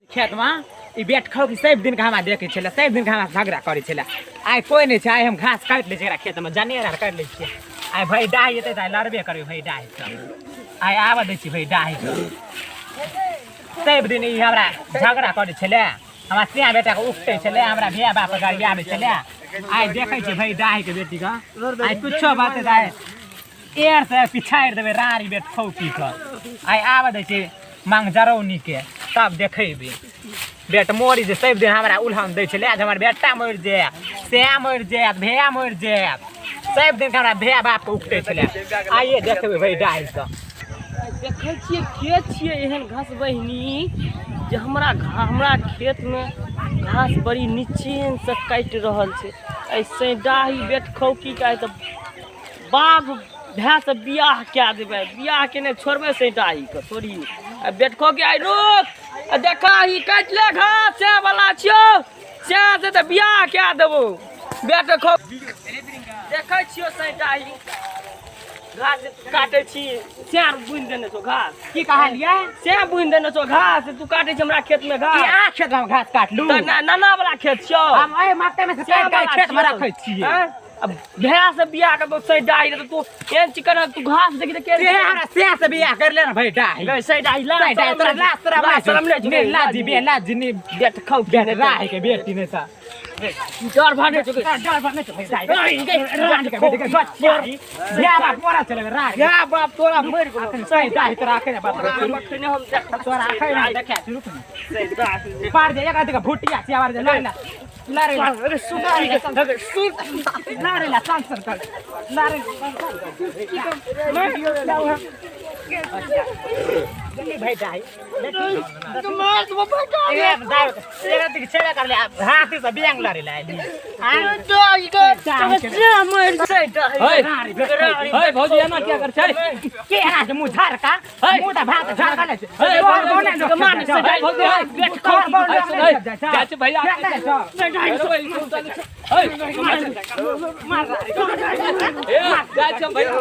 खेतमे ई बेट खाउ कि सब दिन के हमरा देखै छलै, सब दिन के हमरा झगड़ा करै छलै। आइ कोइ नहि छै, आइ हम घास काटि लै छियै एकरा खेतमे, जनेर आर काटि लै छियै। आइ भरि डाहि जेतै तऽ आइ लड़बे करबै भरि डाहिसँ। आइ आबऽ दै छियै भरि डाहिसँ। सब दिन ई हमरा झगड़ा करै छलै, हमरा सिया बेटाके उकटै छलै, हमरा भैया बापके गरियाबै छलै। आइ देखै छियै भरि डाहिके बेटीके, आइ किछो बात तऽ आइ एर से पिछाड़ि देबै राड़ी बेट खौकी के। आइ आबऽ दै छियै मांग जरौनीके, तब देखेबै बेट मरि जे सब दिन हमरा उलहन दै छलै। आज हमर बेटा मरि जायत, सएह मरि जायत, भैया मरि जायत, सब दिन हमरा भैया बापके उकटै छलै। आइए देखबै भाइ डाहिसँ। देखै छियै के छियै एहन घास बहिनी जे हमरा हमरा खेतमे घास बड़ी निचेनसँ काटि रहल छै। ऐसे डाही बेट खौकी के आइ तऽ बाप भायसँ बियाह कए देबै, बियाह केने छोड़बै से डाहीके तोरी। आ बेटखो के आइ रुक आ देखा ही काटि ले घास, सएह वाला छियौ, सएह से तऽ बियाह कए देबौ। बेटखो देखै छियौ से डाही घास काटै छी, सएह बुनि देने छौ घास। की कहलियै? सएह बुनि देने छौ घास, तू काटै छी हमरा खेतमे घास। की अहाँ खेतमे घास काटलू? तऽ नाना वाला खेत छियौ। हम एहि मक्कइमे से काटि काटि खेतमे रखै छियै। आँय? अब भैया से बियाह कर तो सही डाही तो तू एहन चिकन तू घास देखी तो के से हमरा से से बियाह कर ले ना भाई डाही। गई सही डाही ला सही डाही तोरा लाज तोरा लाज शरम नहीं ने लाज बे लाज ने बेट खाऊ बेट राह के बेटी ने ता डर भागे चुके डर भागे चुके डाही रानी के बेटी के गच्ची भैया बाप मोरा चले राह या बाप तोरा मर गेलो। सही डाही तोरा आखे ने बाप अखने हम देख तोरा आखे ने देखे रुक ने सही डाही पार दे एक आदमी के भुटिया सियावर दे लड़ला लड़े अरे सुन अरे सुन लड़े ला संसर कर लड़े भाई डाही तो मार दो बेटा ए दार तेरा दिख छेड़ा कर ले हाथी से बियांग लड़े ला डाही के मर सही डाही हे भौजी एना किया कर छै? के एना से मुंह झाड़ का मुंह त भात झाड़ का ले हे, मार भौजी हे जाइ छै भैया। हे जाइ छै भैया।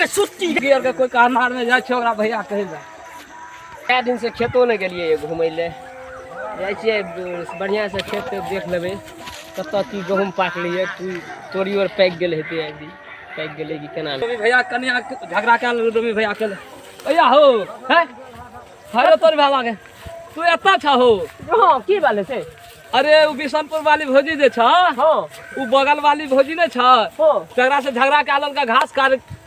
सुट्टी गियर के कोई कहनार नहि जाइ छै ओकरा भैया कहै लए। कए दिन से खेतो नहि गेलियै घुमै लए, जाइ छियै बढ़िआँसँ खेत तेत देख लेबै कतऽ की गहूँम पाकलैए, की तोरी आर पाकि गेल हेतै, अभी पाकि गेलै कि केना। डोमी भैया कनिया झगड़ा कए लेलकै डोमी भैया के। भैया हो हे हरे तोर भैया के तू एतऽ छह हो? हँ, की बात छै? अरे उ बिशनपुर वाली भौजी जे छ, हँ, उ बगल वाली भौजी नहि छ, हँ, तकरा से झगड़ा कए लेलकै, घास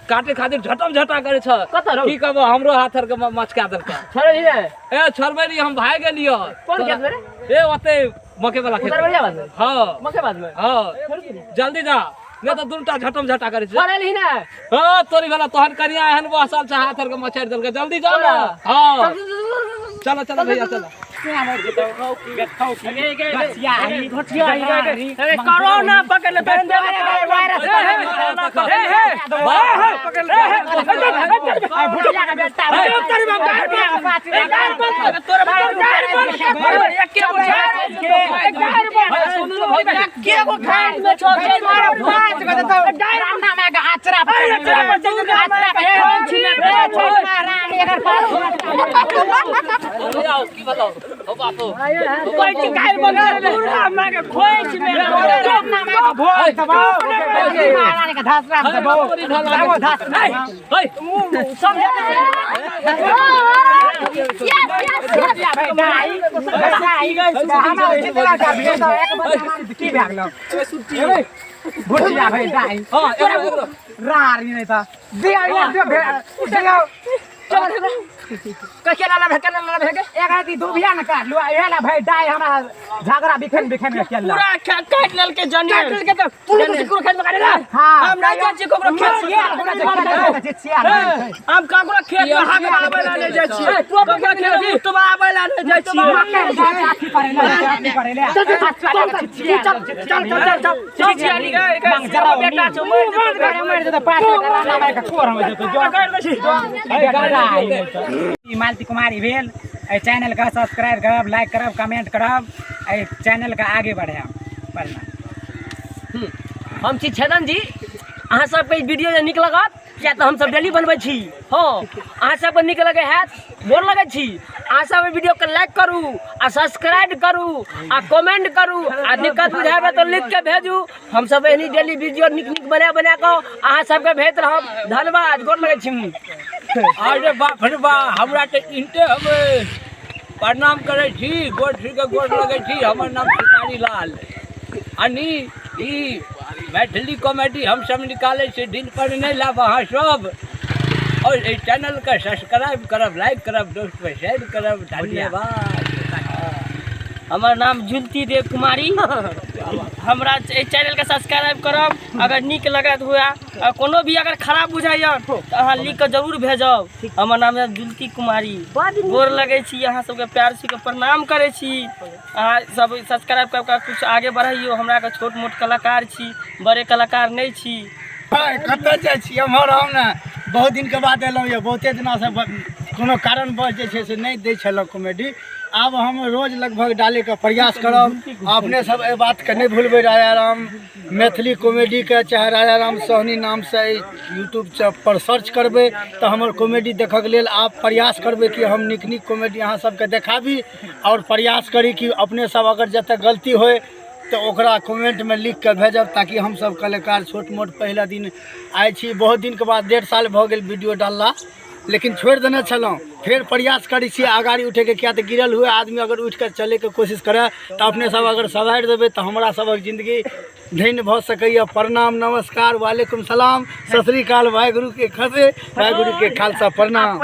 काटे खातिर झटम झटा करे छ। कतऽ रहू? की कहबो, हमरो हाथ आर के मचका देलकै। छोड़ै ने? ए छोड़बै नहीं, हम भागि गेलियो। कोन खेत में रे? ए ओते मके वाला खेत। उतरबरिया बात में? हाँ। मके बात में? हाँ, जल्दी जा नहीं तो दूटा झटम झटा करे छै। छोड़ै ने? हाँ तोरी वाला तोहन करिया एहन बहसल छै, हाथ आर के मचारि देलकै। जल्दी जाओ ना। हाँ चलो चलो भैया चलो। कोरोना पकड़ ले की बताओ हो बापो। हाँ एगो रारी नहीं था दिया दिया एक आदमी दुभिया न काटलू एला भाई डाय हमरा झगड़ा बिखन बिखन के केला पूरा काटि लेलकै जनेर। काटि लेलकै तऽ तू ककरो खेत में काटे ला? हाँ। हम नहि जाइ छियै ककरो खेत। हम ककरो खेत में हाथ आबै ला नहि जाइ छियै, ककरो खेत में मुतबा आबै ला नहि। जाइ छियै। चल चल चल चल चल। छिछियाली गए, गए, बेटा छौ, मरि जेतौ। मरि जेतौ, पाँच मिनट मारि कऽ कोर हो जेतौ। जो ई मालती कुमारी भेल। एहि चैनलके सब्सक्राइब करब, लाइक करब, कमेंट करब, एहि चैनलके आगे बढ़ायब। प्रणाम। हम छी छेदन जी। अहाँ सबके ई वीडियो जे नीक लगत, किया तऽ हमसब डेली बनबै छी। हँ, अहाँ सबके नीक लगै हैत, गोर लगै छी। अहाँ सब एहि वीडियोके लाइक करू आ सब्सक्राइब करू आ कमेंट करू आ दिक्कत बुझाबै तऽ लिख के भेजू। हमसब एहनी डेली वीडियो नीक नीक बना बना कऽ अहाँ सबके भेजैत रहब। धन्यवाद, गोर लगै छी। अरे बाप रे बा, हमरा तऽ चिन्हते हबै। प्रणाम करै छी, गोर छी के गोर लगै छी। हमर नाम शिकारी लाल। अनि ई मैथिली कॉमेडी हमसब निकालै छी, दिल पर नहि लाब अहाँ सब। और एहि चैनलके सब्सक्राइब करब, लाइक करब, दोस्त पर शेयर करब। धन्यवाद। हमर नाम झुलती देव कुमारी। हमरा एहि चैनलके सब्सक्राइब करब अगर नीक लगैत हुए आ कोनो भी अगर खराब बुझाइए तऽ अहाँ लिख कऽ जरूर भेजब। हमर नाम यऽ झुलती कुमारी। गोर लगै छी अहाँ सबके, प्यार छी के प्रणाम करै छी। अहाँ सब सब्सक्राइब कऽ कऽ कुछ आगे बढ़ैयौ। हमरा के छोट मोट कलाकार छी, बड़े कलाकार नहि छी। कतऽ जाइ छी? एम्हर आउ ने। बहुत दिनके बाद एलहुँ यऽ। बहुते दिनासँ कोनो कारणवश जे छै से नहि दै छलहुँ कॉमेडी। आब हम रोज लगभग डालैके प्रयास करब। अपने सब एहि बातके नहि भूलबै। राजा राम मैथिली कॉमेडीके चाहे राजा राम सहनी नामसँ यूट्यूब पर सर्च करबै तऽ हमर कॉमेडी देखऽके लेल। आब प्रयास करबै कि हम नीक नीक कॉमेडी अहाँ सबके देखाबी आओर प्रयास करी कि अपने सब अगर जतऽ गलती होइ तऽ ओकरा कमेंटमे लिख कऽ भेजब, ताकि हमसब कलाकार छोट मोट पहिला दिन आइ छी। बहुत दिनके बाद, 1.5 साल भऽ गेल वीडियो डालला, लेकिन छोड़ि देने छलहुँ। फेर प्रयास करै छी अगाड़ी उठैके, किया तऽ गिरल हुए आदमी अगर उठि कऽ चलैके कोशिश करए तऽ अपने सब अगर सवारि देबै तऽ हमरा सभक जिन्दगी धन्य भऽ सकैए। प्रणाम, नमस्कार, वालेकुम सलाम, सत श्री अकाल, वाहेगुरु के खसे, वाहेगुरु के खालसा, प्रणाम।